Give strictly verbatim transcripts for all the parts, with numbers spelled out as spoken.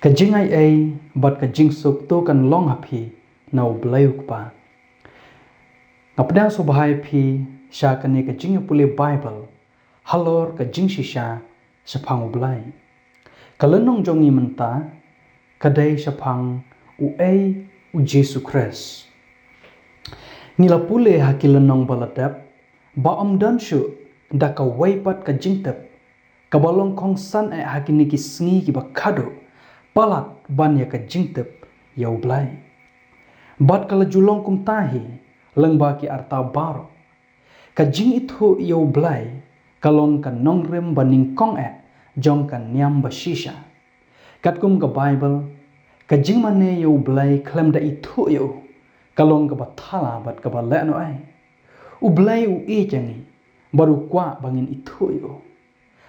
Ka jingai ei bad ka jingsuk to kan long ha phi na U Blei U Kpa. Nga pdiang sngewbha ïa phi sha kane ka jingïapule Baibl halor ka jingshisha shaphang U Blei. Ka lynnong jong ngi mynta ka dei shaphang uei U Jisu Khrist. Ngi la pule ha ki lynnong ba la dep ba ym don shuh da kawei pat ka jingtip kaba long kongsan eh ha kine ki sngi kiba khadduh palat ban ïa ka jingtip ïa U Blei. Bad ka la ju long kumta hi lyngba ki arta baroh. Ka jingithuh ïa U Blei ka long ka nongrim ba nyngkong eh jong ka niam ba shisha. Katkum ka Baibl, ka jingmane ïa U Blei khlem da ithuh ïa U ka long kaba thala bad kaba lehnohei. U Blei u ïeit ïa ngi bad u kwah ba ngin ithuh ïa U.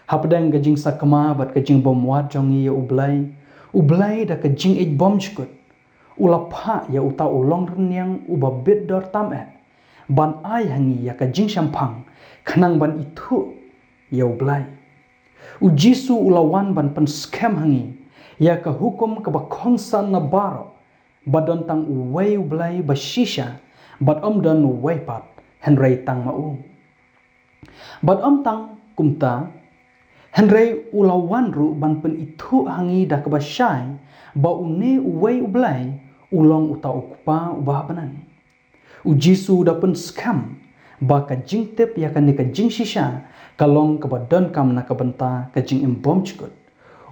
Hapdeng ka jingsakma bad ka jingbymwad jong ngi ïa U Blei, U Blei da ka jingïeit bymjukut u la phah ïa uta u longrynïeng uba bit dor tam eh ban ai ha ngi ïa ka jingshemphang khnang ban ithuh ïa U Blei. U Jisu u la wan ban pynskhem ha ngi ïa ka hukum kaba kongsan na baroh, ba don tang uwei U Blei ba shisha bad ym don uwei pat hynrei tang ma U. Bad ym tang kumta, hynrei u la wan ruh ban pynithuh ha ngi da kaba shai ba une uwei U Blei u long uta U Kpa uba ha bneng. U Jisu u da pynskhem ba ka jingtip ïa kane ka jingshisha ka long kaba donkam na ka bynta ka jingim bymjukut.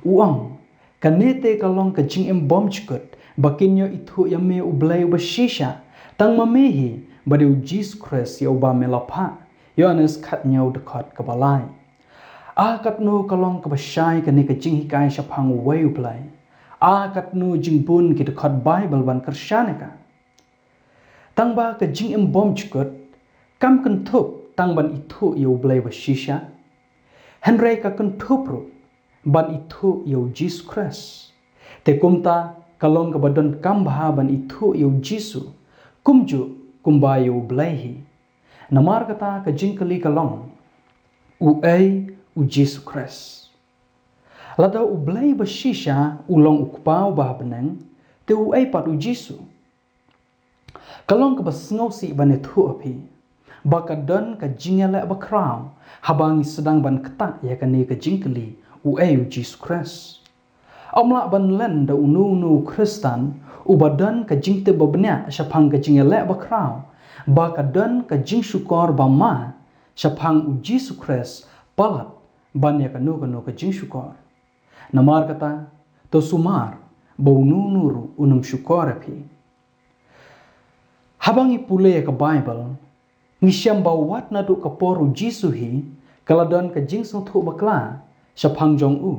U ong, kane te ka long ka jingim bymjukut ba kin ïoh ithuh ïa me U Blei uba shisha, tang ma me hi, bad ïa U Jisu Khrist ïa uba me la phah. Ïoannis khathynñiew dkhot kaba lai. Ah katno ka long kaba shai kane ka jinghikai shaphang uwei U Blei. Ah katno jingbun ki dkhot Baibl ban kyrshan ïa ka. Tang ba ka jingim bymjukut kam kynthup tang ban ithuh ïa U Blei ba shisha, hynrei ka kynthup ruh ban ithuh ïa U Jisu Khrist. Te kumta ka long kaba donkam bha ban ithuh ïa U Jisu kumjuh kumba ïa U Blei hi. Namar kata ka jingkylli ka long, uei U Jisu Khrist? Lada U Blei ba shisha u long U Kpa uba ha bneng, te uei pat U Jisu? Ka long kaba sngewsih ban ïathuh ha phi ba ka don ka jingïaleh bakhraw haba ngi sdang ban ktah ïa kane ka jingkylli, uei U Jisu Khrist? Ym lah ban len da uno uno u Khristan uba don ka jingtip ba bniah shaphang ka jingïaleh bakhraw ba ka don ka jingshukor ba ma shaphang U Jisu Khrist palat ban ïa kano kano ka jingshukor. Namar kata, to sumar ba uno uno ruh un ym shukor ïa phi. Haba ngi pule ïa ka Baibl, ngi shem ba wat naduh ka por U Jisu hi ka la don ka jingsngewthuh bakla shaphang jong U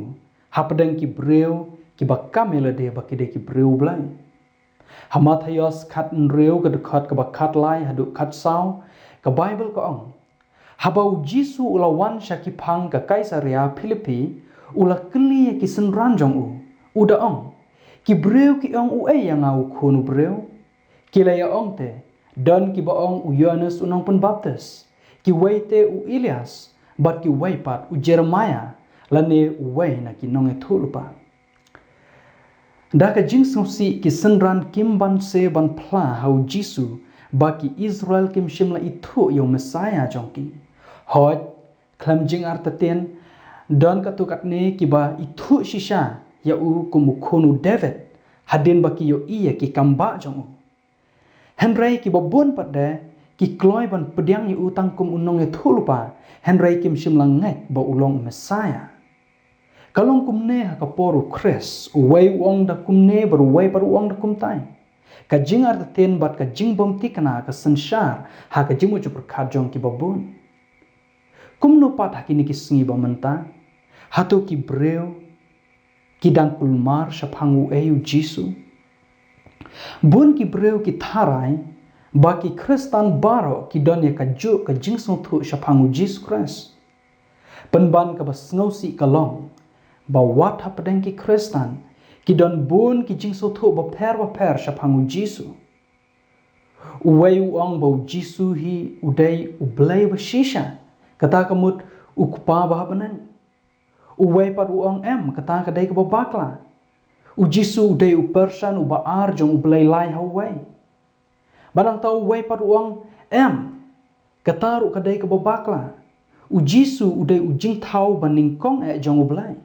hapdeng ki briew kiba kam ïa lade ba ki dei ki briew U Blei. Ha Mathaios khathynriew ka dkhot kaba khatlai haduh khatsaw, ka Baibl ka ong, haba U Jisu u la wan sha ki phang ka Kaisaria Philippi, u la kylli ïa ki synran jong u, u da ong, ki briew ki ong uei ïa nga, U Khun u briew? Ki la ïa ong te, don kiba ong u Ïoannis u nongpynbaptis, kiwei te u Elias, bad kiwei pat u Jeremaïa, lane uwei na ki nongïathuhlypa. Da ka jingsngewsih ki synran kim banse ban phla ha U Jisu ba ki Israel kim shym la ithuh ïa u Messaïah jong ki. Hooid, khlem jingartatien, don katto katne kiba ithuh shisha ïa U kum U Khun u David, hadien ba ki ïohi ïa ki kambah jong U. Hynrei kiba bun pat de ki kloi ban pdiang ïa U tang kum u nongïathuhlypa, hynrei kim shym la ngeit ba U long u Messaïah. Ka long kumne ha ka por U Khrist, uwei u ong da kumne bad uwei pat u ong da kumtai. Ka jingartatien bad ka jingbymthikna ka synshar ha ka jingmut jingpyrkhat jong kiba bun. Kumno pat ha kine ki sngi ba mynta? Hato ki briew ki dang kulmar shaphang uei U Jisu? Bun ki briew ki tharai ba ki Khristan baroh ki don ïa kajuh ka jingsngewthuh shaphang U Jisu Khrist. Pynban kaba sngewsih ka long ba wat hapdeng ki Khristan ki don bun ki jingsngewthuh bapher bapher shaphang U Jisu. Uwei u ong ba U Jisu hi u dei U Blei ba shisha, kata ka mut U Kpa ba ha bneng. Uwei pat u ong em, kata ka dei kaba bakla. U Jisu u dei u pyrshah uba ar jong u Blei lai ha uwei. Bad nangta uwei pat u ong, em, kata ruh ka dei kaba bakla. U Jisu u dei u jingthaw ba nyngkong eh jong u Blei.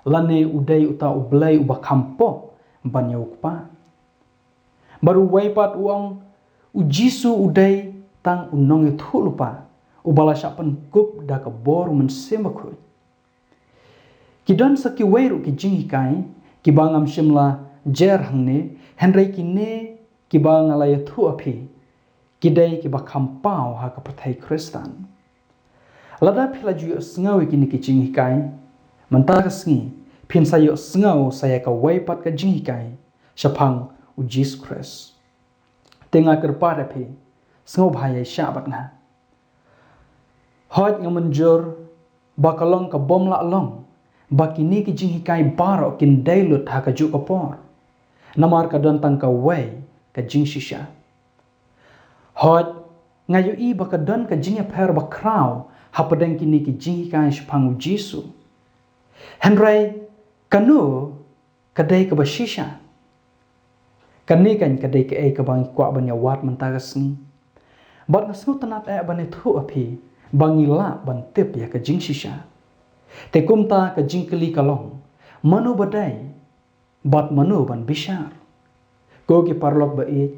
Lane u dei uta u Blei uba kham pop ban ïa u Kpa. Bad uwei pat u ong, u Jisu u dei tang u nongïathuhlypa, uba la shah pynkup da ka bor u Mynsiem Bakhuid. Ki don sa kiwei ruh ki jinghikai, kiba ngam shym la jer hangne, hynrei kine kiba nga la ïathuh ha phi, ki dei kiba kham paw ha ka pyrthei Khristan. Lada phi la ju ïohsngew ïa kine ki jinghikai, mynta ka sngi, phin sa ïohsngew sa ïa kawei pat ka jinghikai shaphang u Jisu Khrist. Te nga kyrpad ïa phi, sngewbha ïaishah bad nga. Hooid nga mynjur ba ka long ka bym lah long ba kine ki jinghikai baroh kin dei lut ha kajuh ka por. Namar ka don tang kawei ka jingshisha. Hooid, nga ïohi ba ka don ka jingïapher bakhraw hapdeng kine ki jinghikai shaphang u Jisu. Hynrei, kano ka dei kaba shisha? Kane kan ka dei kaei kaba ngi kwah ban ïa wad mynta ka sngi. Bad nga sngewtynnad eh ban ïathuh ha phi ba ngi lah ban tip ïa ka jingshisha. Te kumta ka jingkylli ka long, mano ba dei bad mano ban bishar? Ko ki paralok ba ïeit,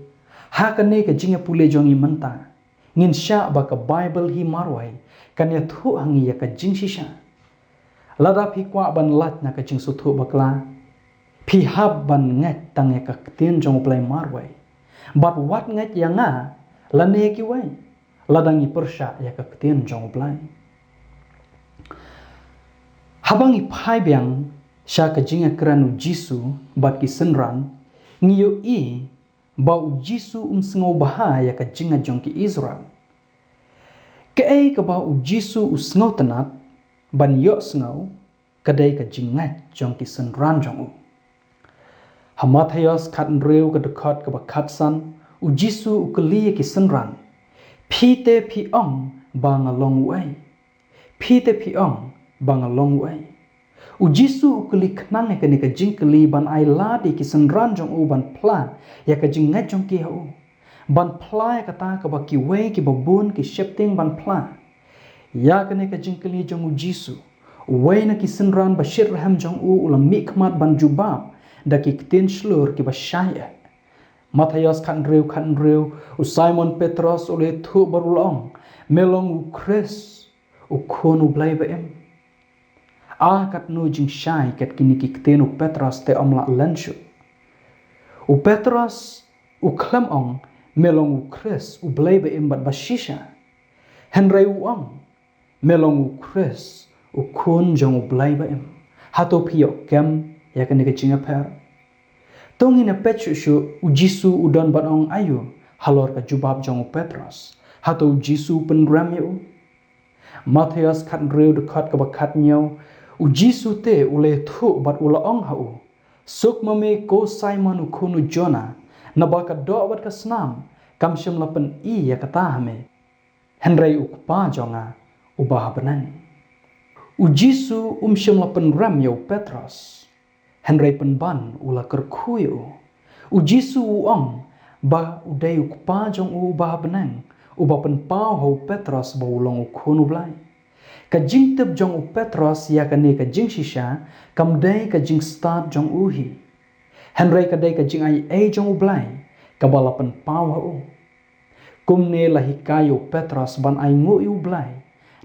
ha kane ka jingïapule jong ngi mynta, ngin shah ba ka Baibl hi marwei kan ïathuh ha ngi ïa ka jingshisha. Lada phi kwah ban lait na ka jingsngewthuh bakla, phi hap ban ngeit tang ïa ka ktien jong u Blei marwei. Bad wat ngeit ïa nga lane ïa kiwei, lada ngi pyrshah ïa ka ktien jong u Blei. Haba ngi phai biang sha ka jingïakren u Jisu bad ki synran, ngi ïohi ba u Jisu um sngewbha ïa ka jingngeit jong ki Israel. Kaei kaba u Jisu u sngewtynnad ban ïohsngew ka dei ka jingngeit jong ki synran jong u. Ha Mathaios khathynriew ka dkhot kaba khatsan, u Jisu u kylli ïa ki synran, phi te phi ong ba nga long uei? Phi te phi ong ba nga long uei? U Jisu u kylli khnang ïa kane ka jingkylli ban ai lad ïa ki synran jong u ban phla ïa ka jingngeit jong ki ha u. Ban phla ïa kata kaba kiwei kiba bun ki sheptieng ban phla. Ïa kane ka jingkylli jong u Jisu, uwei na ki synran ba shitrhem jong u u la mihkhmat ban jubab da ki ktien shlur kiba shai eh. Mathaios khathynriew khathynriew, u Simon Petros u la ïathuh bad u la ong, me long u Khrist, u Khun u Blei ba im. Ah katno jingshai kat kine ki ktien u Petros te um lah len shuh. U Petros u khlem ong, me long u Khrist, u Blei ba im bad ba shisha. Hynrei u ong, me long u Khrist, u Khun jong u Blei ba im. Hato phi ïoh kem ïa kane ka jingïapher? To ngin ïa peit shuh shuh u Jisu u don ban ong aïu halor ka jubab jong u Petros. Hato u Jisu u pynrem ïa u? Mathaios khathynriew dkhot kaba khathynñiew, u Jisu te u la ïathuh bad u la ong ha u, suk ma me ko Simon u khun u Jona, naba ka doh bad ka snam kam shym la pyni ïa kata ha me, hynrei u Kpa jong nga uba ha bneng. U Jisu um shym la pynrem ïa u Petros, hynrei pynban u la kyrkhu ïa u. U Jisu u ong ba u dei u Kpa jong u uba ha bneng uba pynpaw ha u Petros ba u long u Khun u Blei. Ka jingtip jong u Petros ïa kane ka jingshisha kam dei ka jingstad jong u hi, hynrei ka dei ka jingaiei jong u Blei kaba la pynpaw ha u. Kumne la hikai ïa u Petros ban ainguh ïa u Blei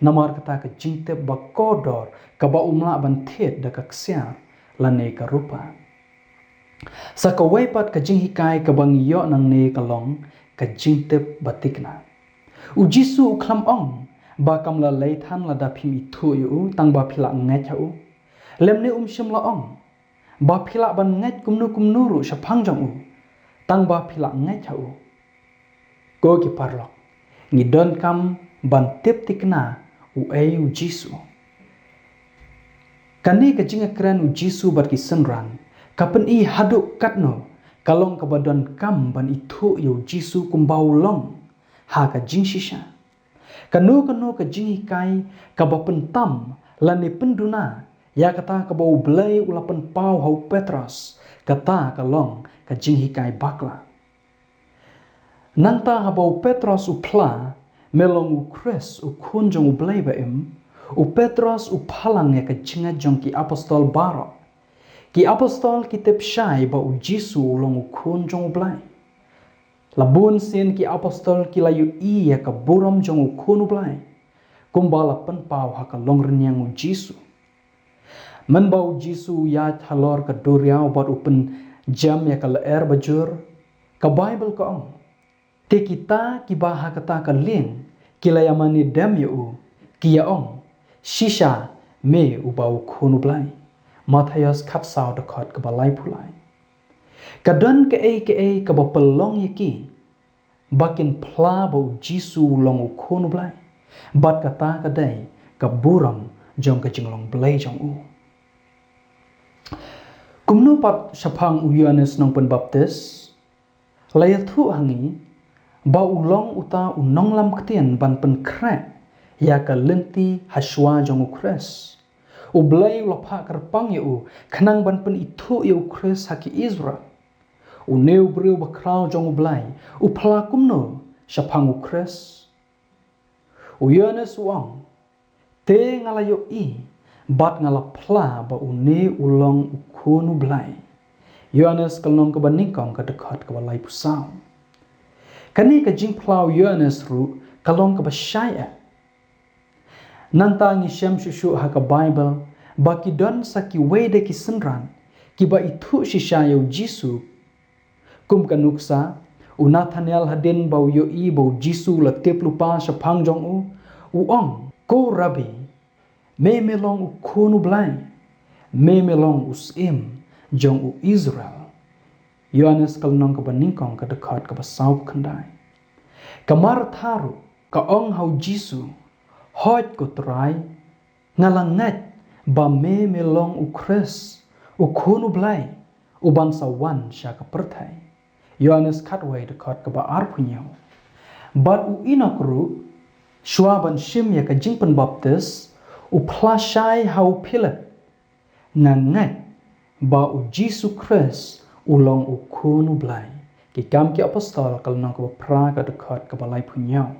namar kata ka jingtip ba kordor kaba um lah ban thied da ka ksiar lane ka rupa. Sa kawei pat ka jinghikai kaba ngi ïoh nangne ka long ka jingtip ba thikna. U Jisu u khlem ong ba kam la lei than lada phim ithuh ïa u tang ba phi la ngeit ha u. Lymne um shym la ong ba phi lah ban ngeit kumno kumno ruh shaphang jong u tang ba phi la ngeit ha u. Ko ki paralok, ngi donkam ban tip thikna uei u Jisu. Kane ka jingïakren u Jisu bad ki synran ka pyni haduh katno ka long kaba donkam ban ithuh ïa u Jisu kumba u long ha ka jingshisha. Kano kano ka jinghikai kaba pyntam lane pynduna ïa kata kaba u Blei u la pynpaw ha u Petros Kata ka long ka jinghikai bakla. Nangta haba u Petros u phla, me long u Khrist, u Khun jong U Blei ba im, u Petros u phalang ïa ka jingngeit jong ki apostol baroh. Ki apostol ki tip shai ba u Jisu u long u Khun jong U Blei. La bun sien ki apostol ki la ïohi ïa ka burom jong u Khun U Blei, kumba la pynpaw ha ka longrynïeng u Jisu. Mynba u Jisu u ïaid halor ka duriaw bad u pynjem ïa ka lyer bajur, ka Baibl ka ong, te kita kiba ha kata ka lieng ki la ïamane dem ïa u, ki ïa ong, shisha me uba u Khun U Blei. Mathaios khatsaw dkhot kaba laiphew lai. Ka don kaei kaei kaba pynlong ïa ki ba kin phla ba u Jisu u long u Khun U Blei, bad kata ka dei ka burom jong ka jinglong Blei jong u. Kumno pat shaphang u Ïoannis Nongpynbaptis? La ïathuh ha ngi ba u long uta u nonglam ktien ban pynkhreh ïa ka lynti hashwa jong u Khrist. U Blei u la phah kyrpang ïa u khnang ban pynithuh ïa u Khrist ha ki Israel. Une u briew bakhraw jong U Blei u phla kumno shaphang u Khrist? U Ïoannis u ong, te nga la ïohi bad nga la phla ba une u long u Khun U Blei. Ïoannis ka lynnong kaba nyngkong ka dkhot kaba laiphew saw. Kane ka jingphla u Ïoannis ruh ka long kaba shai eh. Nangta ngi shem shuh shuh ha ka Baibl ba ki don sa kiwei de ki synran kiba ithuh shisha ïa u Jisu. Kum ka nuksa, u Nathanael hadien ba u ïohi ba u Jisu u la tip lypa shaphang jong u, u ong, ko Rabbi, me me long u Khun U Blei, me me long u Syiem jong u Israel. Ïoannis ka lynnong kaba nyngkong ka dkhot kaba sawphew khyndai. Ka Martha ruh ka ong ha u Jisu, hooid ko Trai, nga la ngeit ba me me long u Khrist, u Khun U Blei, uban sa wan sha ka pyrthei. Ïoannis khatwei dkhot kaba arphew hynñiew. Bad u Enok ruh, shuwa ban shim ïa ka jingpynbaptis, u phla shai ha u Philip, nga ngeit ba u Jisu Khrist u long u Khun U Blei. Ki Kam ki Apostol ka lynnong kaba phra ka dkhot kaba laiphew hynñiew.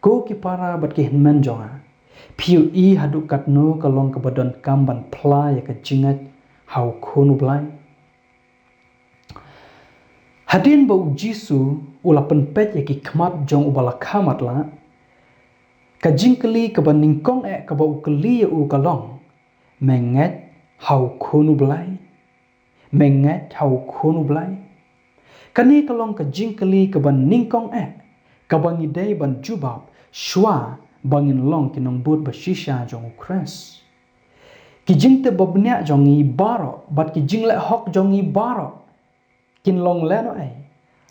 Ko ki para bad ki hynmen jong nga, phi ïohi haduh katno ka long kaba donkam ban phla ïa ka jingngeit ha u Khun U Blei? Hadien ba u Jisu u la pynpeit ïa ki khmat jong uba la kha matlah, ka jingkylli kaba nyngkong eh kaba u kylli ïa u ka long, me ngeit ha u Khun U Blei? Me ngeit ha u Khun U Blei? Kane ka long ka jingkylli kaba nyngkong eh kaba ngi dei ban jubab shuwa ba ngin long ki nongbud ba shisha jong u Khrist. Ki jingtip ba bniah jong ngi baroh bad ki jingleh hok jong ngi baroh kin long lehnohei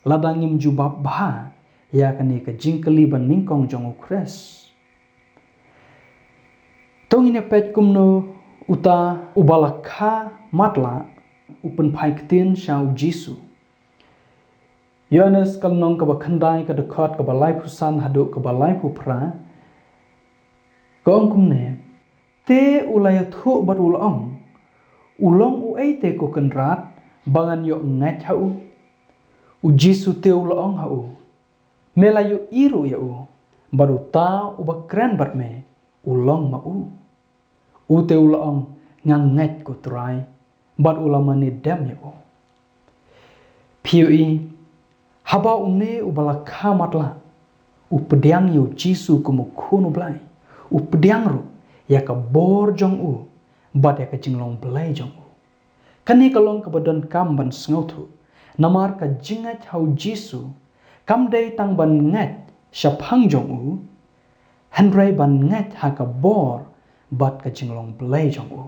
lada ngim jubab bha ïa kane ka jingkylli ba nyngkong jong u Khrist. To ngin ïa peit kumno uta uba la kha matlah u pynphai ktien sha u Jisu. Ïoannis ka lynnong kaba khyndai ka dkhot kaba laiphew san haduh kaba laiphew phra ka ong kumne, te u la ïathuh bad u la ong, u long uei te ko Kynrad ba ngan ïoh ngeit ha u? U Jisu te u la ong ha u, me la ïohi ruh ïa u, bad uta uba kren bad me u long ma u. U te u la ong, nga ngeit ko Trai, bad u la mane dem ïa u. Phi ïohi, haba une uba la kha matlah u pdiang ïa u Jisu kum u Khun U Blei, u pdiang ruh ïa ka bor jong u bad ïa ka jinglong Blei jong u. Kane ka long kaba donkam ban sngewthuh, namar ka jingngeit ha u Jisu kam dei tang ban ngeit shaphang jong u, hynrei ban ngeit ha ka bor bad ka jinglong Blei jong u.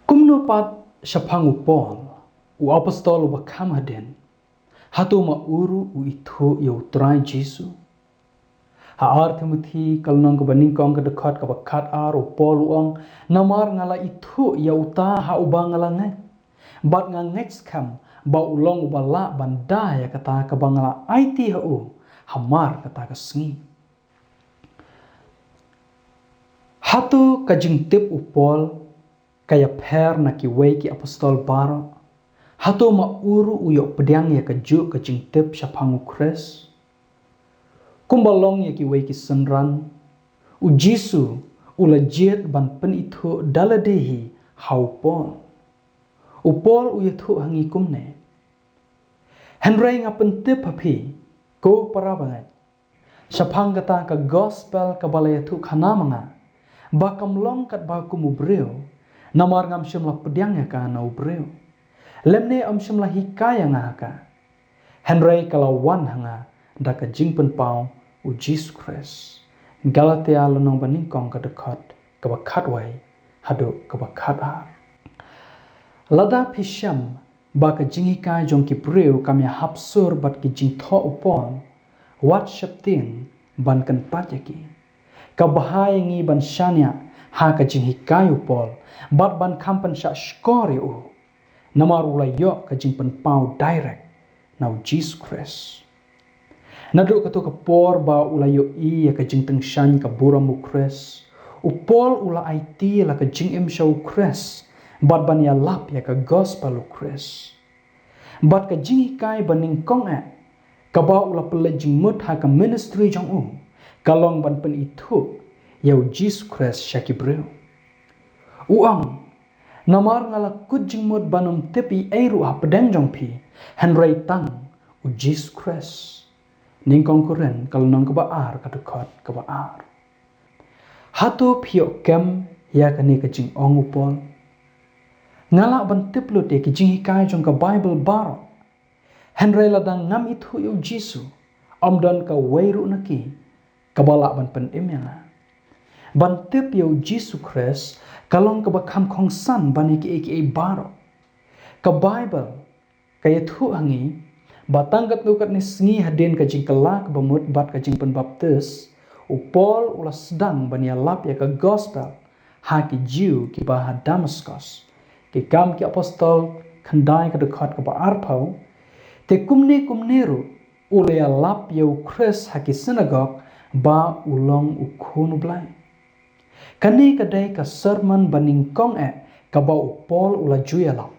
Kumno pat shaphang u Paul, u apostol uba kham hadien, hato ma u ruh u ithuh ïa u Trai Jisu? Ha ar Timothi ka lynnong kaba nyngkong ka dkhot kaba khatar u Paul u ong, namar nga la ithuh ïa uta ha uba nga la ngeit, bad nga ngeit skhem ba u long uba lah ban da ïa kata kaba nga la aiti ha u hamar kata ka sngi. Hato ka jingtip u Paul ka ïapher na kiwei ki apostol baroh? Hato ma u ruh u ïoh pdiang ïa kajuh ka jingtip shaphang u Khrist? Kumba long ïa kiwei ki synran, u Jisu u la jied ban pynithuh da lade hi ha u Paul. U Paul u ïathuh ha ngi kumne: Hynrei nga pyntip ha phi, ko para bangeit, shaphang kata ka gospel kaba la ïathuh khana ma nga, ba kam long katba kum u briew, namar ngam shym la pdiang ïa ka na u briew, lymne ym shym la hikai ïa nga ha ka. Hynrei ka la wan ha nga da ka jingpynpaw u Jisu Khrist. Galatia lynnong ba nyngkong ka dkhot kaba khatwei haduh kaba khatar. Lada phi shem ba ka jinghikai jong ki briew kam ïahap sur bad ki jingthoh u Paul, wat sheptieng ban kyntait ïa ki. Ka bha ïa ngi ban shaniah ha ka jinghikai u Paul bad ban kham pynshah shkor ïa u, namar u la ïoh ka jingpynpaw direct na u Jisu Khrist. Naduh kato ka por ba u la ïohi ïa ka jingtyngshaiñ ka burom u Khrist, u Paul u la aiti la ka jingim sha u Khrist bad ban ïalap ïa ka gospel u Khrist. Bad ka jinghikai ba nyngkong eh kaba u la pynleit jingmut ha ka ministry jong u ka long ban pynithuh ïa u Jisu Khrist sha ki briew. U ong: Namar nga la kut jingmut ban ym tip ei ei ruh hapdeng jong phi, hynrei tang u Jisu Khrist. Nyngkong Korinth ka lynnong kaba ar ka dkhot kaba ar. Hato phi ïoh kem ïa kane ka jingong u Paul? Nga lah ban tip lut ïa ki jinghikai jong ka Baibl baroh, hynrei lada ngam ithuh ïa u Jisu, ym don kawei ruh na ki kaba lah ban pynim ïa nga. Ban tip ïa u Jisu Khrist ka long kaba kham kongsan ban ïa kiei kiei baroh. Ka Baibl ka ïathuh ha ngi ba tang katno katne sngi hadien ka jingkylla kaba mut bad ka jingpynbaptis, u Paul u la sdang ban ïalap ïa ka gospel ha ki Jiw kiba ha Damaskos. Ki Kam ki Apostol khyndai ka dkhot kaba arphew. Te kumne kumne ruh u la ïalap ïa u Khrist ha ki synagog ba u long u Khun u Blei. Kane ka dei ka sermon ba nyngkong eh kaba u Paul u la ju ïalap.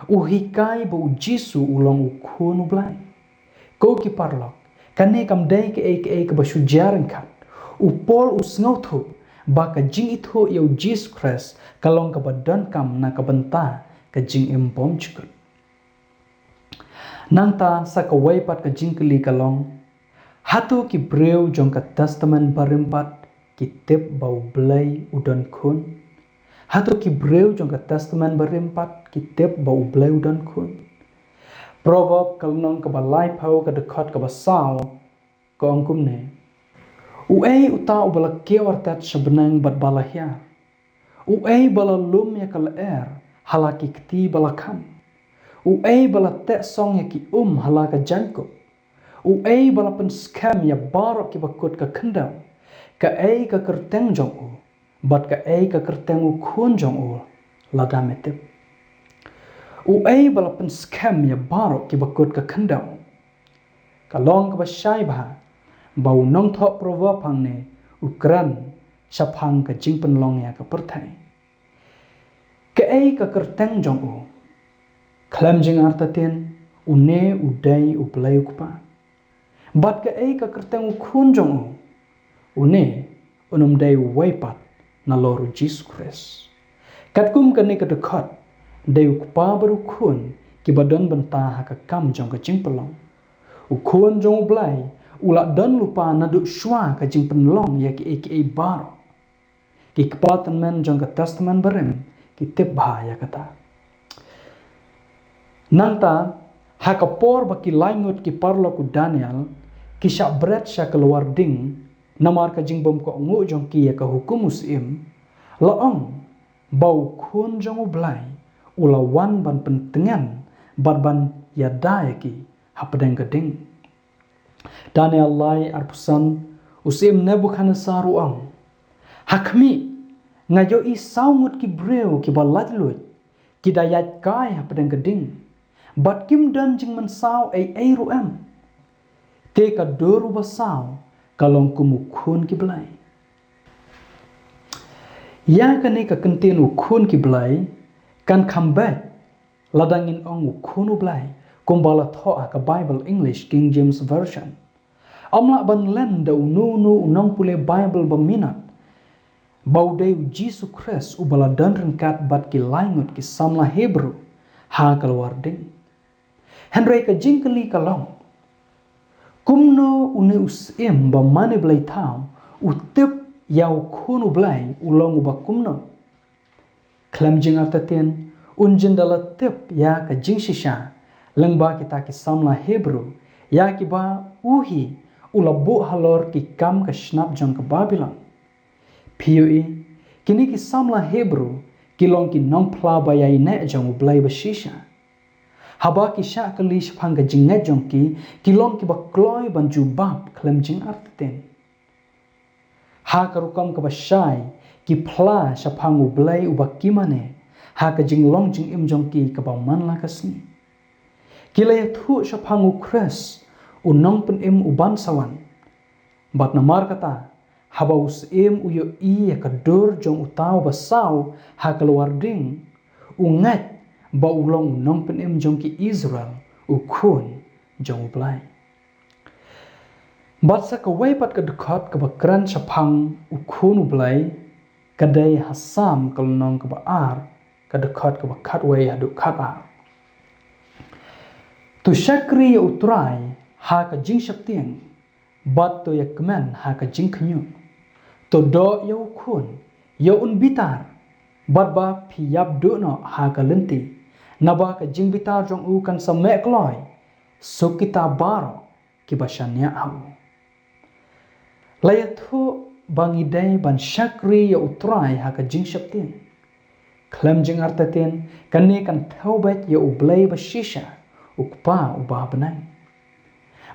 U hikai ba u Jisu u long u Khun u Blei. Ko ki paralok, kane kam dei kaei kaei kaba shu jia ryngkat. U Paul u sngewthuh ba ka jingithuh ïa u Jisu Khrist ka long kaba donkam na ka bynta ka jingim bymjukut. Nangta sa kawei pat ka jingkylli ka long: Hato ki briew jong ka Testament Barim pat ki tip ba U Blei u don khun? Hato ki briew jong ka Testament Barim pat ki tip ba U Blei u don khun? Proverb ka lynnong kaba laiphew ka dkhot kaba saw ka ong kumne: Uei uta uba la kiew artat sha bneng bad ba la hiar? Uei ba la lum ïa ka lyer ha la ki kti ba la kham? Uei ba la teh song ïa ki um ha la ka jaiñkup? Uei ba la pynskhem ïa baroh kiba kut ka khyndew? Kaei ka kyrteng jong u, bad kaei ka kyrteng u khun jong u, lada me tip? Uei ba la pynskhem ïa baroh kiba kut ka khyndew? Ka long kaba shai bha ba u nongthoh Proverb hangne u kren shaphang ka jingpynlong ïa ka pyrthei. Kaei ka kyrteng jong u? Khlem jingartatien, une u dei U Blei U Kpa. Bad kaei ka kyrteng u khun jong u? Une un ym dei uwei pat nalor u Jisu Khrist. Katkum kane ka dkhot, dei U Kpa bad U Khun kiba don bynta ha ka kam jong ka jingpynlong. U Khun jong U Blei u la don lypa naduh shuwa ka jingpynlong ïa kiei kiei baroh. Ki kpa tymmen jong ka Testament Barim ki tip bha ïa kata. Nangta, ha ka por ba ki lai ngut ki paralok u Daniel ki shah bret sha ka lwar ding namar ka jingbymkohnguh jong ki ïa ka hukum u syiem, la ong ba U Khun jong U Blei u la wan ban pyntngen bad ban ïada ïa ki hapdeng ka ding. Daniel lai arphew san. U syiem Nebukhadnessar u ong: Ha khmih, nga ïohi saw ngut ki briew kiba laitluid ki da ïaid kai hapdeng ka ding, bad kim don jingmynsaw ei ei ruh em. Te ka dur uba saw ka long kum u Khun ki blei. Ïa kane ka kyntien u khun ki blei kan kham beit lada ngin ong u khun u Blei, kumba la thoh ha ka Bible English King James Version. Ym lah ban len da uno uno u nongpule Bible ba minot ba u dei u Jisu Khrist uba la don ryngkat bad ki lai ngut ki samla Hebru ha ka lwar ding. Hynrei ka jingkylli ka long, kumno une u syiem ba mane blei thaw u tip ïa u khun u Blei u long uba kumno? Khlem jingartatien, un jin da la tip ïa ka jingshisha lyngba kita ki samla Hebru ïa kiba u hi u la buh halor ki kam ka shnap jong ka Babilon. Phi ïohi, kine ki samla Hebru ki long ki nongphla ba ïaineh jong u Blei ba shisha. Haba ki shah kylli shaphang ka jingngeit jong ki, ki long kiba kloi ban jubab khlem jingartatien. Ha ka rukom kaba shai, ki phla shaphang u Blei uba ki mane ha ka jinglong jingim jong ki kaba man la ka sngi. Ki la ïathuh shaphang u Khrist, u nongpynim uban sa wan. Bad namar kata, haba u syiem u ïohi ïa ka dur jong uta uba saw ha ka lwar ding, u ngeit ba u long u nongpynim jong ki Israel, u khun jong u Blei. Bad sa kawei pat ka dkhot kaba kren shaphang u khun u Blei, ka dei ha Salm ka lynnong kaba ar, ka dkhot kaba khatwei haduh khatar. To shakri ïa u Trai ha ka jingsheptieng, bad to ïakmen ha ka jingkhñiuh. To doh ïa u khun, ïa un bitar, bad ba phi ïap duh noh ha ka lynti, naba ka jingbitar jong u kan sa meh kloi, suk kita baroh kiba shaniah ha u. La ïathuh ba ngi dei ban shakri ïa u Trai ha ka jingsheptieng. Khlem jingartatien, kane kan thew beit ïa u Blei ba shisha, u Kpa uba ha bneng.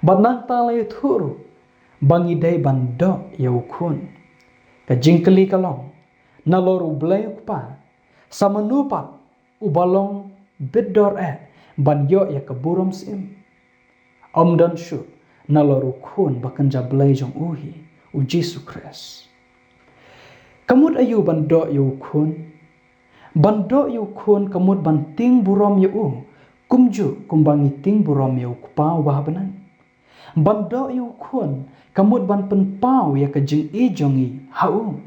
Bad nangta la ïathuh ruh ba ngi dei ban doh ïa u khun. Ka jingkylli ka long, nalor u Blei u Kpa, sa mano pat uba long bit dor eh ban ïoh ïa ka burom syiem? Ym don shuh, nalor u khun ba kynja Blei jong u hi, u Jisu Khrist. Ka mut aïu ban doh ïa u khun? Ban doh ïa u khun ka mut ban tieng burom ïa u, kumjuh kumba ngi tieng burom ïa u Kpa uba ha bneng. Ban doh ïa u khun ka mut ban pynpaw ïa ka jingïeit jong ngi ha u,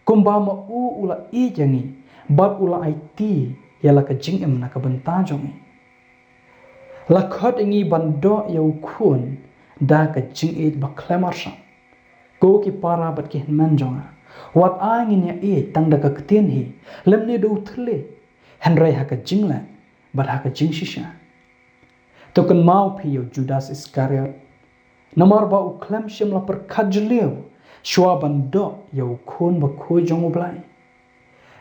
kumba ma u u la ïeit ïa ngi, bad u la aiti ïa la ka jingim na ka bynta jong ngi. La khot ïa ngi ban doh ïa u khun da ka jingïeit ba khlem arshah. Ko ki para bad ki hynmen jong nga, wat ai ngin ïaieit tang da ka ktien hi, lymne da u thylliej, hynrei ha ka jingleh bad ha ka jingshisha. To kynmaw phi ïa u Judas Iskariot, namar ba u khlem shym la pyrkhat jylliew shuwa ban doh ïa u khun bakhuid jong u Blei.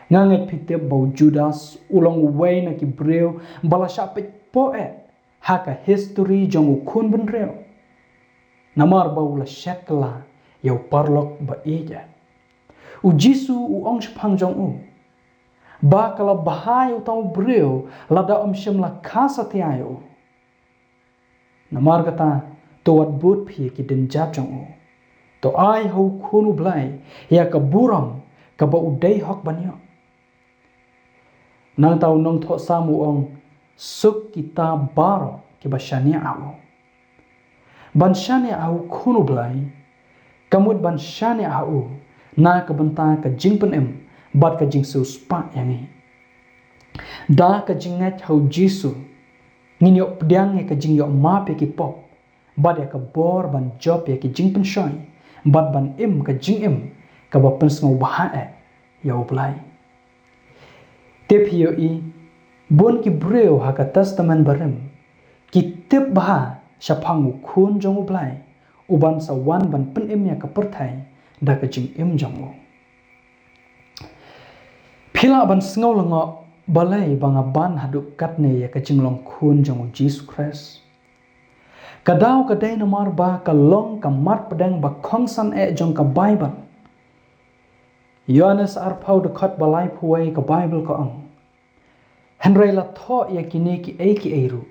Nga ngeit phi tip ba u Judas u long uwei na ki briew ba la shah peit poh eh ha ka histori jong u khun bynriew, namar ba u la shet kylla ïa u paralok ba ïeit eh. U Jisu u ong shaphang jong u ba ka la bha ïa uta u briew lada ym shym la kha satia ïa u. Namar kata, to wat bud phi ïa ki dienjat jong u. To ai ha u khun u Blei ïa ka burom kaba u dei hok ban ïoh. Nangta u nongthoh Salm u ong, suk kita baroh kiba shaniah ha u. Ban shaniah ha u khun u Blei ka mut ban shaniah ha u na ka bynta ka jingpynim bad ka jingsiewspah ïa ngi. Da ka jingngeit ha u Jisu, ngin ïoh pdiang ïa ka jingïoh map ïa ki pop, bad ïa ka bor ban jop ïa ki jingpynshoi, bad ban im ka jingim kaba pynsngewbha eh ïa u Blei. Te phi ïohi, bun ki briew ha ka Testament Barim ki tip bha shaphang u Khun jong u Blei, uban sa wan ban pynim ïa ka pyrthei da ka jingim jong u. Phi lah ban sngew lyngngoh, balei ba nga ban haduh katne ïa ka jinglong khun jong u Jisu Khrist? Ka daw ka dei namar ba ka long ka mat pdeng ba kongsan eh jong ka Baibl. Ïoannis arphew dkhot ba laiphew wei ka Baibl ka ong, hynrei la thoh ïa kine kiei kiei ruh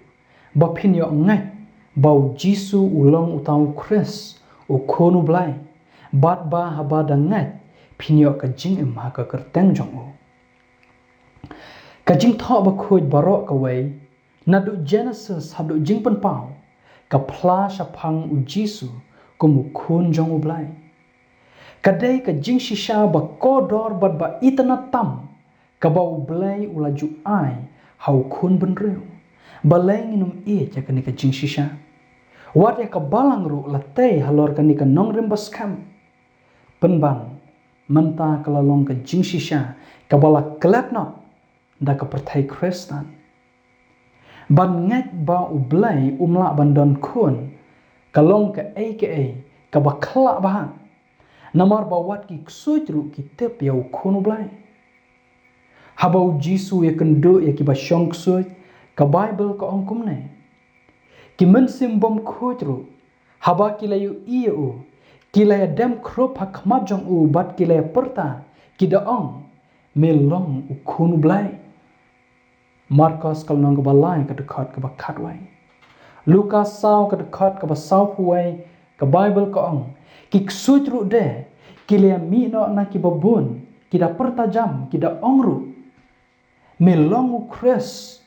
ba phin ïoh ngeit ba u Jisu u long uta u Khrist, u Khun u Blei, bad ba haba da ngeit phin ïoh ka jingim ha ka kyrteng jong u. Ka Jingthoh Bakhuid baroh kawei, naduh Genesis haduh Jingpynpaw, ka phla shaphang U Jisu kum u Khun jong U Blei. Ka dei ka jingshisha ba kordor bad ba itynnad tam kaba U Blei u la ju ai ha u Khun bynriew. Balei ngin ym ïeit ïa kane ka jingshisha? Wat ïa ka Balang ruh la tei halor kane ka nongrim ba skhem. Pynban, mynta ka la long ka jingshisha kaba la klet noh da ka pyrthei Khristan. Ban ngeit ba U Blei um lah ban don khun ka long kaei kaei kaba khlah bha. Namar ba wat ki ksuid ruh ki tip ïa u Khun U Blei. Haba U Jisu u ïakynduh ïa kiba shong ksuid, ka Baibl ka ong kumne: Ki mynsiem bymkhuid ruh, haba ki la ïohi ïa u, ki la ïadem khrup ha khmat jong u bad ki la ïapyrta, ki da ong, Me long u Khun U Blei. Markos ka lynnong kaba lai ka dkhot kaba khatwei. Lukas saw ka dkhot kaba sawphew wei, ka Baibl ka ong, ki ksuid ruh de ki la ïamih noh na kiba bun, ki da pyrta jam, ki da ong ruh, Me long u Khrist,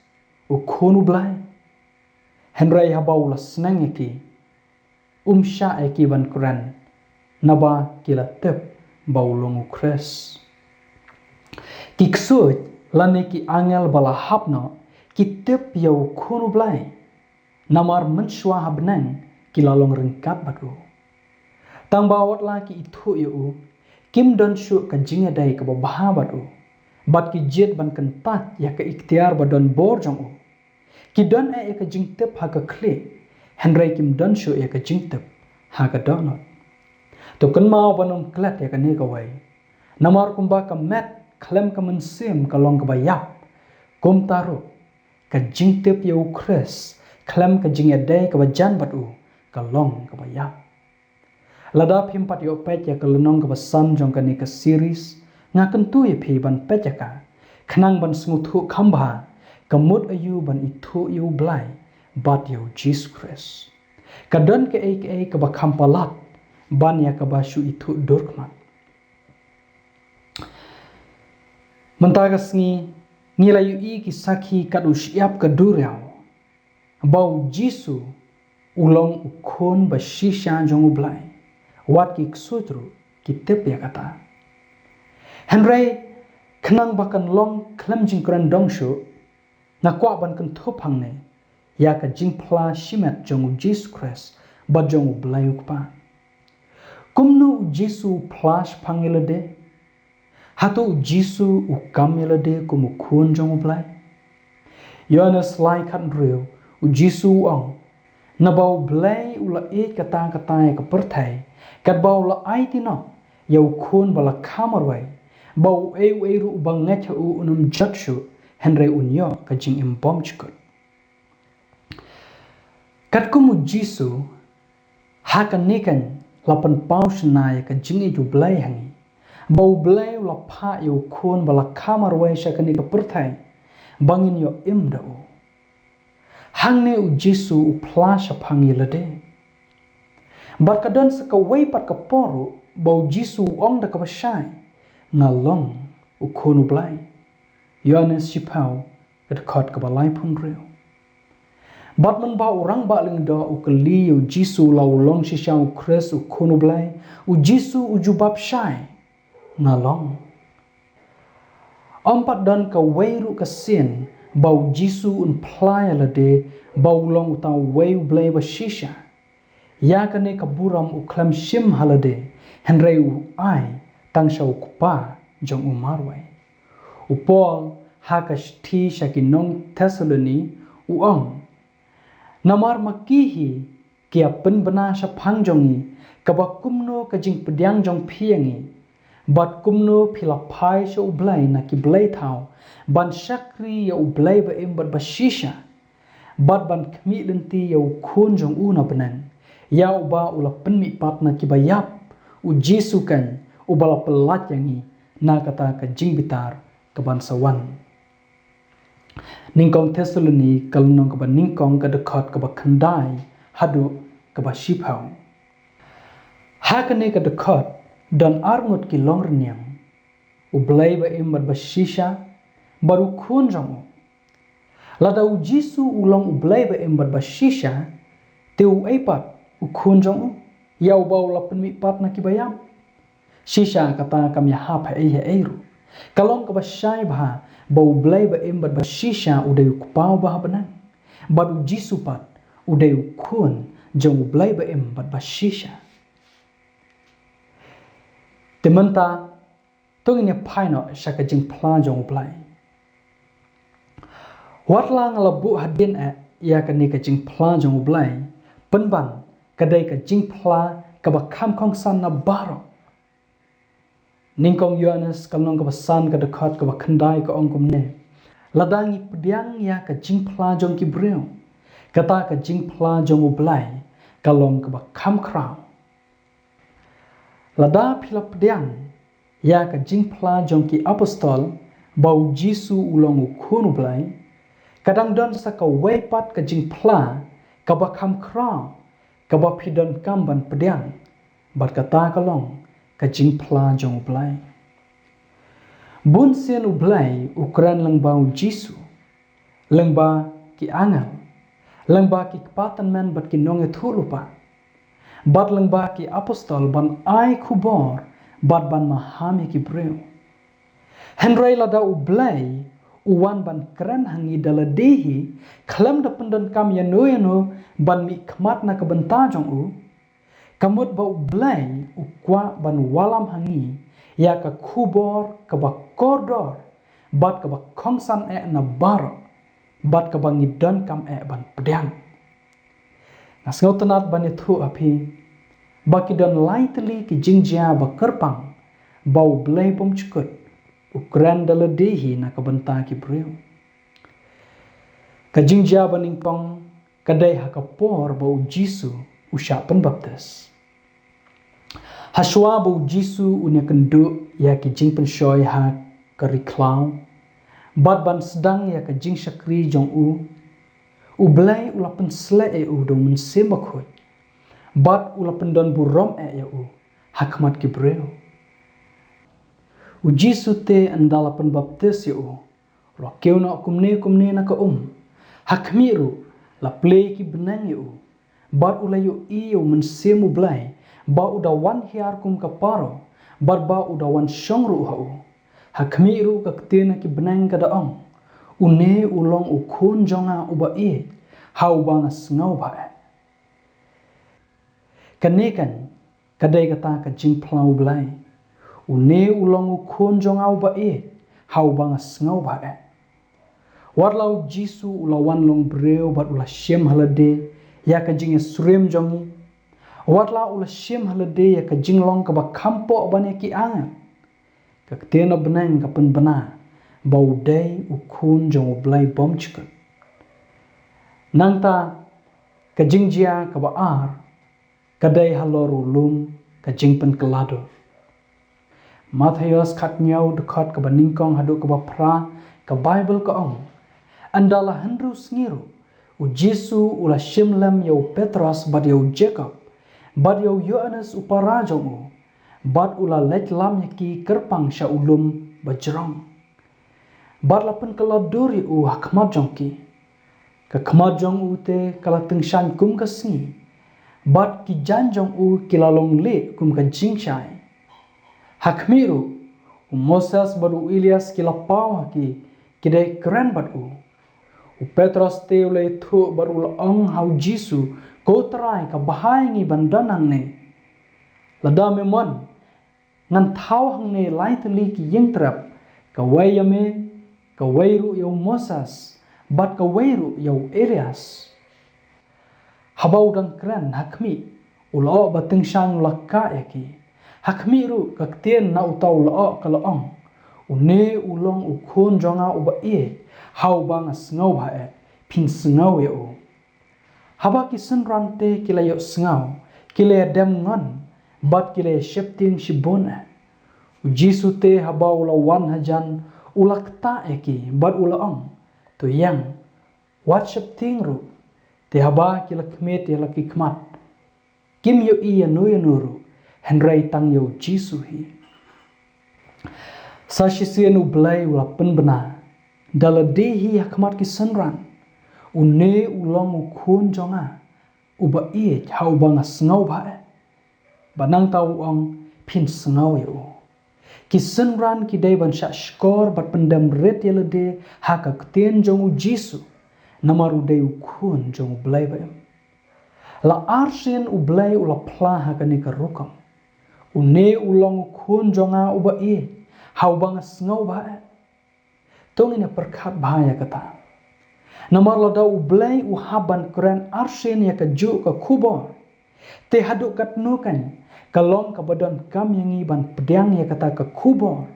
u Khun U Blei. Hynrei haba u la sneng ïa ki, um shah ïa ki ban kren, naba ki la tip ba u long u Khrist. Ki ksuid lane ki angel ba la hap noh ki tip ïa u Khun U Blei, namar mynshuwa ha bneng ki la long ryngkat bad u. Tang ba wat la ki ithuh ïa u, kim don shuh ka jingïadei kaba bha bad u, bad ki jied ban kyntait ïa ka iktiar ba don bor jong u. Ki don eh ïa ka jingtip ha ka khlieh, hynrei kim don shuh ïa ka jingtip ha ka dohnud. To kynmaw ban ym klet ïa kane kawei. Namar kumba ka met khlem ka mynsiem ka long kaba ïap, kumta ruh ka jingtip ïa u Khrist khlem ka jingïadei kaba jan bad u ka long kaba ïap. Lada phim pat ïoh peit ïa ka lynnong kaba san jong kane ka series, nga kyntu ïa phi ban peit ïa ka, khnang ban sngewthuh kham bha ka mut aïu ban ithuh ïa U Blei bad ïa U Jisu Khrist. Ka don kaei kaei kaba kham palat ban ïa kaba shu ithuh dur khmat. Mynta ka sngi ngi la ïohi ki sakhi kat u shyiap ka duriaw ba U Jisu u long u Khun ba shisha jong U Blei. Wat ki ksuid ruh ki tip ïa kata. Hynrei khnang ba kan long khlem jingkren dong shuh, nga kwah ban kynthup hangne ïa ka jingphla shimet jong U Jisu Khrist bad jong U Blei U Kpa. Kumno U Jisu u phla shaphang ïa lade? Hato U Jisu u kam ïa lade kum u Khun jong U Blei? Ïoannis lai khathynriew, U Jisu u ong, naba U Blei u la ïeit katta katta ïa ka pyrthei, katba u la aiti noh ïa u Khun ba la kha marwei, ba uei uei ruh uba ngeit ha u un ym jot shuh, hynrei un ïoh ka jingim bymjukut. Katkum U Jisu, ha kane kan la pynpaw shynna ïa ka jingïeit U Blei ha ngi, ba U Blei u la phah ïa u Khun ba la kha marwei sha kane ka pyrthei ba ngin ïoh im da u. Hangne U Jisu u phla shaphang ïa lade. Bad ka don sa kawei pat ka por ruh ba U Jisu u ong da kaba shai, nga long u Khun U Blei. Ïoannis shiphew, ka dkhot kaba laiphew hynriew. Bad mynba u rangbah lyngdoh u kylli ïa U Jisu la u long shisha u Khrist u Khun U Blei, U Jisu u jubab shai, nga long. Ym pat don kawei ruh ka sien ba U Jisu un phla ïa lade ba u long uta uwei U Blei ba shisha. Ïa kane ka burom u khlem shim ha lade, hynrei u ai tang sha u Kpa jong u marwei. U Paul ha ka shithi sha ki nong Thessaloni u ong, namar ma ki hi ki ïa pynbna shaphang jong ngi kaba kumno ka jingpdiang jong phi ïa ngi, bad kumno phi la phai sha U Blei na ki blei thaw ban shakri ïa U Blei ba im bad ba shisha, bad ban khmih lynti ïa u Khun jong u na bneng, ïa uba u la pynmihpat na kiba ïap, U Jisu kan, uba la pyllait ïa ngi na kata ka jingbitar kaban sa wan. Nyngkong Thessaloni ka lynnong kaba nyngkong ka dkhot kaba khyndai haduh kaba shiphew. Ha kane ka dkhot don arngut ki longrynïeng, u Blei ba im bad ba shisha, bad u Khun jong u. Lada u Jisu u long u Blei ba im bad ba shisha, te uei pat u Khun jong u, ïa uba u la pynmih pat na ki baïap? Shisha kata kam ïahap haei haei ruh. Ka long kaba shai bha ba u Blei ba im bad ba shisha u dei u Kpa uba ha bneng, bad u Jisu pat u dei u Khun jong u Blei ba im bad ba shisha. Te mynta, to ngin ïa phai noh sha ka jingphla jong u Blei. Wat la nga la buh hadien eh ïa kane ka jingphla jong u Blei, pynban ka dei ka jingphla kaba kham kongsan na baroh. Nyngkong Ïoannis ka lynnong kaba san ka dkhot kaba khyndai ka ong kumne: Lada ngi pdiang ïa ka jingphla jong ki briew, kata ka jingphla jong u Blei ka long kaba kham khraw. Lada phi la pdiang ïa ka jingphla jong ki apostol ba u Jisu u long u Khun u Blei, ka dang don sa kawei pat ka jingphla kaba kham khraw kaba phi donkam ban pdiang, bad kata ka long ka jingphla jong u Blei. Bun sien u Blei u kren lyngba u Jisu, lyngba ki angel, lyngba ki kpa tymmen bad ki nongïathuhlypa, bad lyngba ki apostol ban ai khubor bad ban maham ïa ki briew. Hynrei lada u Blei u wan ban kren ha ngi da lade hi, khlem da pyndonkam ïano ïano ban mihkhmat na ka bynta jong u, ka mut ba u Blei u kwah ban wallam ha ngi ïa ka khubor kaba kordor bad kaba kongsan eh na baroh, bad kaba ngi donkam eh ban pdiang. Nga sngewtynnat ban ïathuh ha phi ba ki don lai tylli ki jingjia ba kyrpang ba u Blei bymjukut u kren da lade hi na ka bynta ki briew. Ka jingjia ba nyngkong ka dei ha ka por ba u Jisu u shah pynbaptis. Hashwa ba u Jisu un ïakynduh ïa ki jingpynshoi ha ka ri khlaw, bad ban sdang ïa ka jingshakri jong u, u Blei u la pynsleh ïa u da u Mynsiem Bakhuid, bad u la pyndonburom eh ïa u ha khmat ki briew. U Jisu te ynda la pynbaptis ïa u, u la kiew noh kumne kumne na ka um. Ha khmih ruh la plie ki bneng ïa u, bad u la ïohi ïa u Mynsiem u Blei ba u da wan hiar kum ka paro, bad ba u da wan shong ruh ha u. Ha khmih ruh ka ktien na ki bneng ka da ong: Une u long u Khun jong nga uba ïeit, ha uba nga sngewbha eh. Kane kan ka dei kata ka jingphla u Blei: Une u long u Khun jong nga uba ïeit, ha uba nga sngewbha eh. Wat la u Jisu u la wan long briew bad u la shim ha lade ïa ka jingïasyriem jong ngi, wat la u la shim ha lade ïa ka jinglong kaba kham poh ban ïa ki angel, ka ktien na bneng ka pynbna ba u dei u Khun jong u Blei bymjukut. Nangta ka jingjia kaba ar ka dei halor u lum ka jingpynkylla dur. Mathaios khathynñiew, dkhot kaba nyngkong haduh kaba phra, ka Baibl ka ong: Ynda la hynriew sngi ruh, u Jisu u la shim lem ïa u Petros bad ïa u Jakob, bad ïa u Ïoannis u para jong u, bad u la leit lam ïa ki kyrpang sha u lum ba jrong. Bad la pynkylla dur ïa u ha khmat jong ki. Ka khmat jong u te ka la tyngshaiñ kum ka sngi, bad ki jaiñ jong u ki la long lieh kum ka jingshai. Ha khmih ruh, u Moses bad u Elias ki la paw ha ki, ki dei kren bad u. U Petros te u la ïathuh bad u la ong ha u Jisu: Ko Trai, ka bha ïa ngi ban don hangne. Lada me mon, ngan thaw hangne lai tylli ki ïingtrep, kawei ïa me, kawei ruh ïa u Moses, bad kawei ruh ïa u Elias. Haba u dang kren ha khmih, u lyoh ba tyngshaiñ u la kah ïa ki. Ha khmih ruh ka ktien na uta u lyoh ka la ong: Une u long u Khun jong nga uba ïeit, ha uba nga sngewbha eh, phin sngew ïa u. Haba ki synran te ki la ïohsngew, ki la ïadem ngon, bad ki la ïasheptieng shibun eh. U Jisu te haba u la wan hajan, u la ktah ïa ki, bad u la ong: To ïeng, wat sheptieng ruh. Te haba ki la khmied ïa la ki khmat, kim ïohi ïano ïano ruh, hynrei tang ïa u Jisu hi. Sa shisien U Blei u la pynbna da lade hi ha khmat ki synran. Une u long u Khun jong nga uba ïeit ha uba nga sngewbha eh. Bad nangta u ong, phin sngew ïa u. Ki synran ki dei ban shah shkor bad pyndem rit ïa lade ha ka ktien jong u Jisu, namar u dei u Khun jong U Blei ba im. La arsien U Blei u la phla ha kane ka rukom. Une u long u Khun jong nga uba ïeit ha uba nga sngewbha eh. To ngin ïa pyrkhat bha ïa kata. Namar lada U Blei u hap ban kren arsien ïa kajuh ka khubor, te haduh katno kan ka long kaba donkam ïa ngi ban pdiang ïa kata ka khubor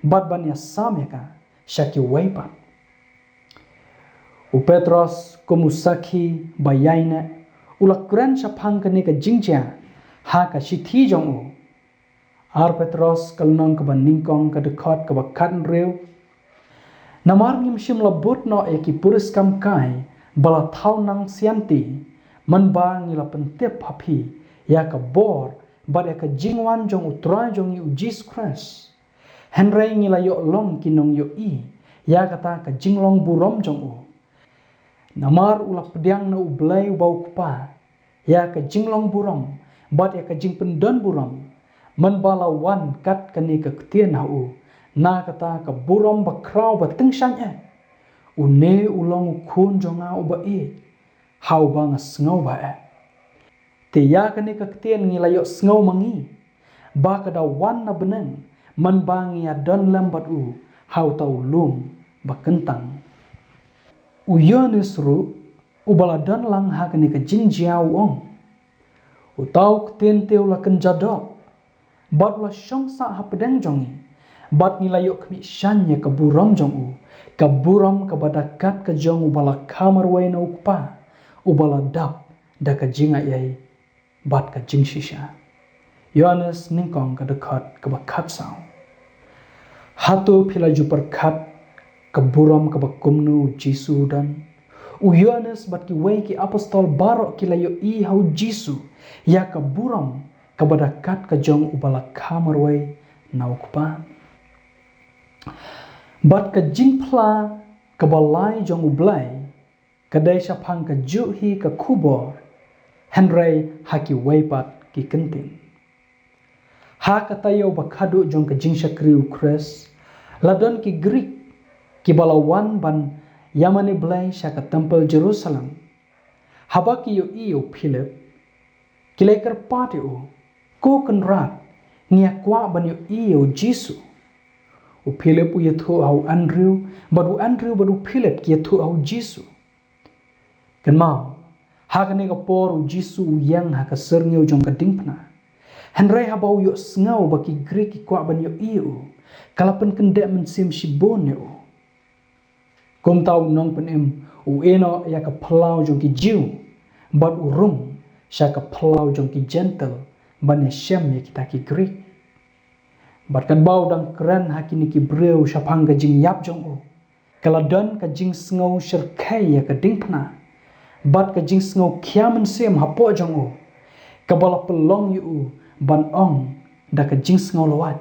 bad ban ïa sam ïa ka sha kiwei pat. U Petros kum u sakhi ba ïaineh u la kren shaphang kane ka jingjia ha ka shithi jong u. Ar Petros ka lynnong kaba nyngkong ka dkhot kaba khathynriew. Namar ngim shym la bud noh ïa ki puriskam kai ba la thaw nang sianti, mynba ngi la pyntip ha phi ïa ka bor bad ïa ka jingwan jong U Trai jong ngi U Jisu Khrist. Hynrei ngi la ïoh long ki nongïohi ïa kata ka jinglong burom jong u. Namar u la pdiang na U Blei uba U Kpa ïa ka jinglong burom bad ïa ka jingpyndon burom, mynba la wan kat kane ka ktien ha u na kata ka burom ba khraw ba tyngshaiñ eh. Une u long u Khun jong nga uba ïeit ha uba nga sngewbha eh. Te ïa kane ka ktien ngi la ïohsngew ma ngi ba ka da wan na bneng, mynba ngi ïa don lem bad u ha uta u lum ba kyntang. U Ïoannis ruh uba la don lang ha kane ka jingjia u ong, uta u ktien te u la kynja doh bad u la shong sah hapdeng jong ngi, bad ngi la ïoh khmih shaiñ ïa ka burom jong u, ka burom kaba da kat ka jong uba la kha marwei na U Kpa, uba la dap da ka jingai ei bad ka jingshisha. Ïoannis nyngkong ka dkhot kaba khatsaw. Hato phi la ju pyrkhat ka burom kaba kumno U Jisu u don? U Ïoannis bad kiwei ki apostol baroh ki la ïohi ha U Jisu ïa ka burom kaba da kat ka jong uba la kha marwei na U Kpa. Bad ka jingphla kaba lai jong U Blei ka dei shaphang kajuh hi ka khubor, hynrei ha kiwei pat ki kyntien. Ha ka taïew ba khadduh jong ka jingshakri U Khrist, la don ki Grik kiba la wan ban ïamane blei sha ka templ Jerusalem. Haba ki ïohi ïa u Philip, ki la kyrpad ïa u, ko Kynrad, ngi ïa kwah ban ïohi ïa U Jisu. U Philip u ïathuh ha u Andrew, bad u Andrew bad u Philip ki ïathuh ha U Jisu. Kynmaw, ha kane ka por U Jisu u ïeng ha ka syrngiew jong ka diengphna. Hynrei haba u ïohsngew ba ki Grik ki kwah ban ïohi ïa u, ka la pynkyndeh mynsiem shibun ïa u. Kumta u nongpynim u ïehnoh ïa ka phyllaw jong ki Jiw, bad u rung sha ka phyllaw jong ki Jentil ban ïa shem ïa kita ki Grik. Bad katba u dang kren ha kine ki briew shaphang ka jingïap jong u, ka la don ka jingsngew shyrkhei ïa ka diengphna, bad ka jingsngew khia mynsiem hapoh jong u, kaba la pynlong ïa u ban ong da ka jingsngew lwait,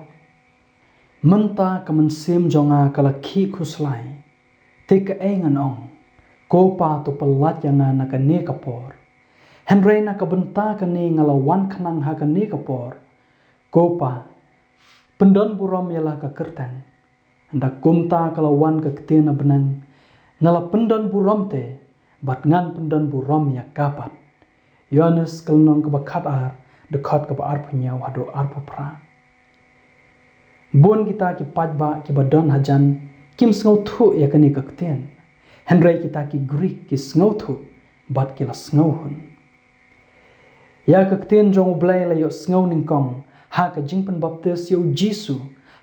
mynta ka mynsiem jong nga ka la khih khuslai. Te kaei ngan ong? Ko Pa, to pyllait ïa nga na kane ka por. Hynrei na ka bynta kane nga la wan khnang ha kane ka por. Ko Pa, pyndon burom ïa la ka kyrteng. Ynda kumta ka la wan ka ktien na bneng, nga la pyndon burom te, bad ngan pyndon burom ïa ka pat. Ïoannis ka lynnong kaba khatar, dkhot kaba arphew hynñiew haduh arphew phra. Bun kita ki paidbah kiba don hajan kim sngewthuh ïa kane ka ktien. Hynrei kita ki Grik ki sngewthuh bad ki la sngewhun. Ïa ka ktien jong U Blei la ïohsngew nyngkong ha ka jingpynbaptis ïa U Jisu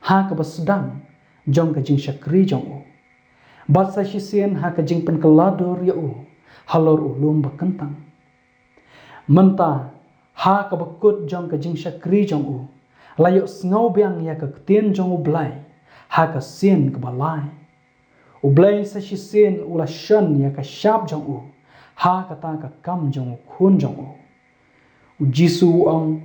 ha kaba sdang jong ka jingshakri jong u, bad sa shisien ha ka jingpynkylla dur ïa u halor u lum ba kyntang. Mynta, ha kaba kut jong ka jingshakri jong u, la ïohsngew biang ïa ka ktien jong U Blei ha ka sien kaba lai. U Blei sa shisien u la shon ïa ka shap jong u ha kata ka kam jong u Khun jong u. U Jisu u ong,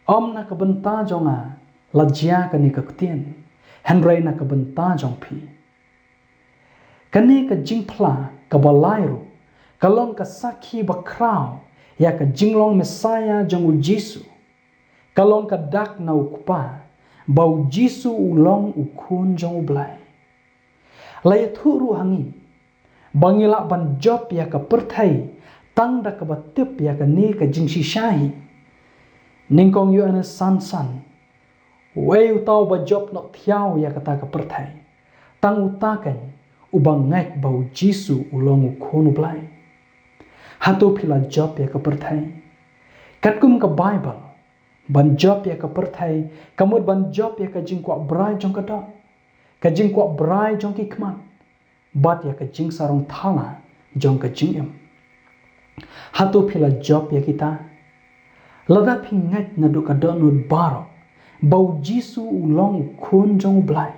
Ym na ka bynta jong nga la jia kane ka ktien, hynrei na ka bynta jong phi. Kane ka jingphla kaba lai ruh ka long ka sakhi bakhraw ïa ka jinglong Messaïah jong U Jisu. Ka long ka dak na U Kpa ba U Jisu u long U Khun jong U Blei. La ïathuh ruh ha ngi ba ngi lah ban jop ïa ka pyrthei tang da kaba tip ïa kane ka jingshisha hi. Nyngkong Ïoannis san san: Uei uta uba jop noh thiaw ïa kata ka pyrthei? Tang uta keiñ uba ngeit ba U Jisu u long U Khun U Blei. Hato phi la jop ïa ka pyrthei? Katkum ka Baibl, ban jop ïa ka pyrthei ka mut ban jop ïa ka jingkwah brai jong ka doh, ka jingkwah brai jong ki khmat, bad ïa ka jingsarong thala jong ka jingim. Hato phi la jop ïa kita? Lada phi ngeit naduh ka dohnud baroh ba U Jisu u long U Khun jong U Blei,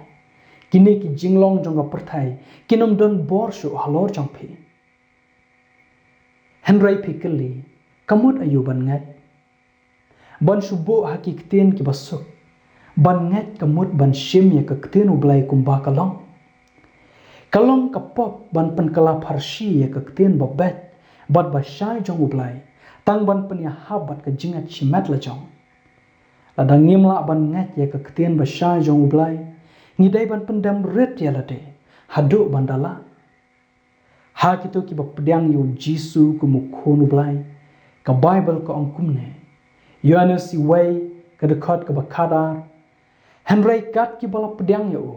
kine ki jinglong jong ka pyrthei kin ym don bor shuh halor jong phi. Hynrei phi kylli, ka mut aïu ban ngeit? Ban shu buh ha ki ktien kiba suk. Ban ngeit ka mut ban shim ïa ka ktien U Blei kumba ka long. Ka long ka pop ban pynkylla pharshi ïa ka ktien ba beit bad ba shai jong U Blei, tang ban pynïahap bad ka jingngeit shimet la jong. Lada ngim lah ban ngeit ïa ka ktien ba shai jong U Blei, ngi dei ban pyndem rit ïa lade haduh ban da lah. Ha kito kiba pdiang ïa U Jisu kum U Khun U Blei, ka Baibl ka ong kumne. Ïoannis wei, ka dkhot kaba khatar: Hynrei kat kiba la pdiang ïa u,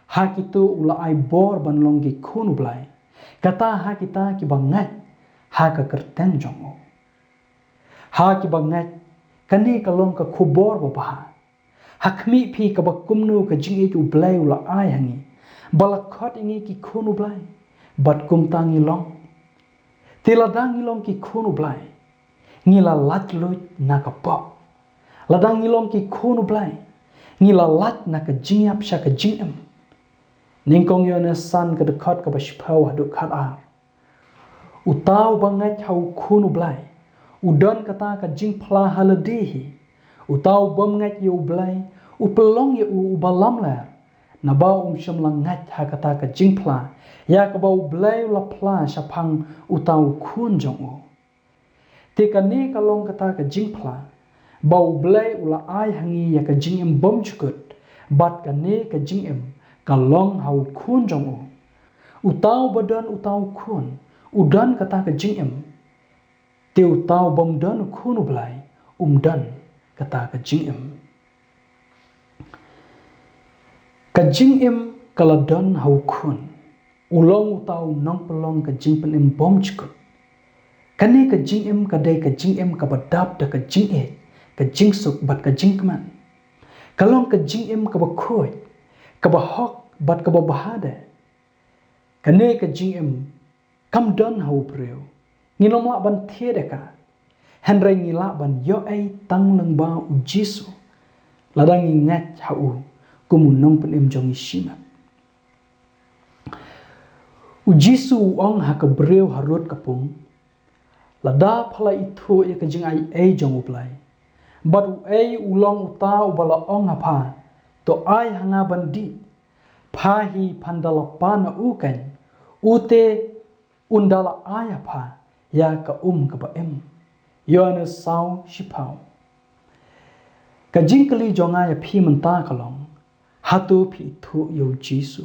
ha kito u la ai bor ban long ki khun U Blei, kata ha kita kiba ngeit ha ka kyrteng jong u. Ha kiba ngeit, kane ka long ka khubor babha. Ha khmih phi kaba kumno ka jingïeit U Blei u la ai ha ngi, ba la khot ïa ngi ki khun U Blei. Bad kumta ngi long. Te lada ngi long ki khun U Blei, ngi la lait luid na ka pop. Lada ngi long ki khun U Blei, ngi la lait na ka jingïap sha ka jingim. Nyngkong Ïoannis san, ka dkhot kaba shiphew haduh khatar: Uta uba ngeit ha U Khun U Blei u don kata ka jingphla ha lade hi. Uta u bym ngeit ïa U Blei u pynlong ïa u uba lamler, naba um shym la ngeit ha kata ka jingphla ïa kaba U Blei u la phla shaphang uta U Khun jong u. Te kane ka long kata ka jingphla, ba U Blei u la ai ha ngi ïa ka jingim bymjukut, bad kane ka jingim ka long ha U Khun jong u. Uta uba don uta U Khun u don kata ka jingim. Te uta u bym don U Khun U Blei um don kata ka jingim. Ka jingim ka la don ha U Khun. U long uta u nongpynlong ka jingpynim bymjukut. Kane ka jingim ka dei ka jingim kaba dap da ka jingïeit, ka jingsuk bad ka jingkmen. Ka long ka jingim kaba khuid, kaba hok bad kaba bha de. Kane ka jingim kam don ha u briew. Ngin ym lah ban thied ïa ka. Hynrei ngi lah ban ïoh ei tang lyngba U Jisu, lada ngi ngeit ha u kum u nongpynim jong ngi shimet. U Jisu u ong ha ka briew harud ka pung: Lada pha la ithuh ïa ka jingaiei jong U Blei, bad uei u long uta uba la ong ha pha, to ai ha nga ban dih, pha hi phan da la pan na u keiñ, u te un da la ai ha pha ïa ka um kaba im. Ïoannis saw, shiphew. Ka jingkylli jong nga ïa phi mynta ka long, hato phi ithuh ïa U Jisu?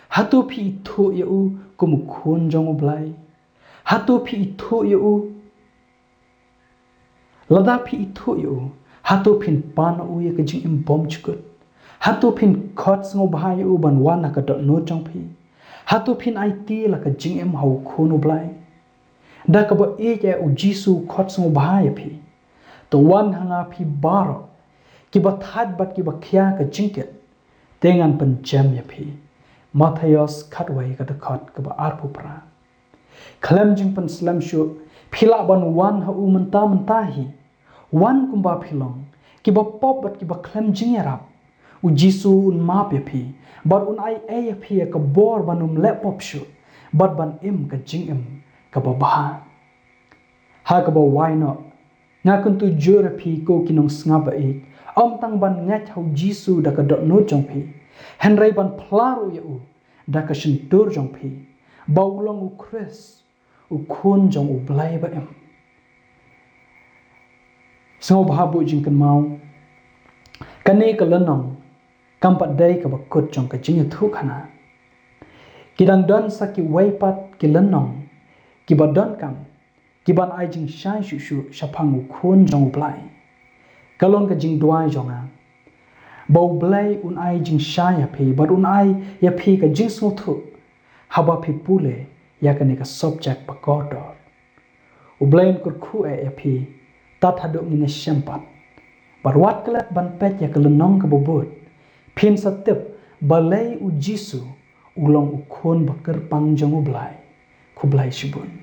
Hato phi ithuh ïa u kum U Khun jong U Blei? Hato phi ithuh ïa u? Lada phi ithuh ïa u, hato phin pan na u ïa ka jingim bymjukut? Hato phin khot sngewbha ïa u ban wan ha ka dohnud jong phi? Hato phin aiti la ka jingim ha U Khun U Blei? Da kaba ïeit eh U Jisu u khot sngewbha ïa phi: To wan ha nga phi baroh kiba thait bad kiba khia ka jingkit, te ngan pynjem ïa phi. Mathaios khatwei, ka dkhot kaba arphew phra. Khlem jingpynslem shuh, phi lah ban wan ha u mynta mynta hi. Wan kumba phi long, kiba pop bad kiba khlem jingïarap. U Jisu un map ïa phi bad un aiei ïa phi ïa ka bor ban ym leh pop shuh bad ban im ka jingim kaba bha. Ha kaba wai noh, Nga kyntu jur ïa phi ko ki nongsngap ba ïeit, ym tang ban ngeit ha u Jisu da ka dohnud jong phi, hynrei ban phla ruh ïa u da ka shyntur jong phi, ba u long u Khrist, u Khun jong U Blei ba im. Sngewbha buh jingkynmaw, kane ka lynnong kam pat dei kaba kut jong ka jingïathuhkhana. Ki dang don sa kiwei pat ki lynnong kiba donkam, kiban ai jingshai shuh shuh shaphang u Khun jong U Blei. Ka long ka jingduwai jong nga ba U Blei un ai jingshai ïa phi bad un ai ïa phi ka jingsngewthuh haba phi pule ïa kane ka subject ba kordor. U Blei un kyrkhu eh ïa phi tad haduh ngin ïashem pat. Bad wat klet ban peit ïa ka lynnong kaba bud, phin sa tip balei u Jisu u long u Khun ba kyrpang jong U Blei. Khublei shibun.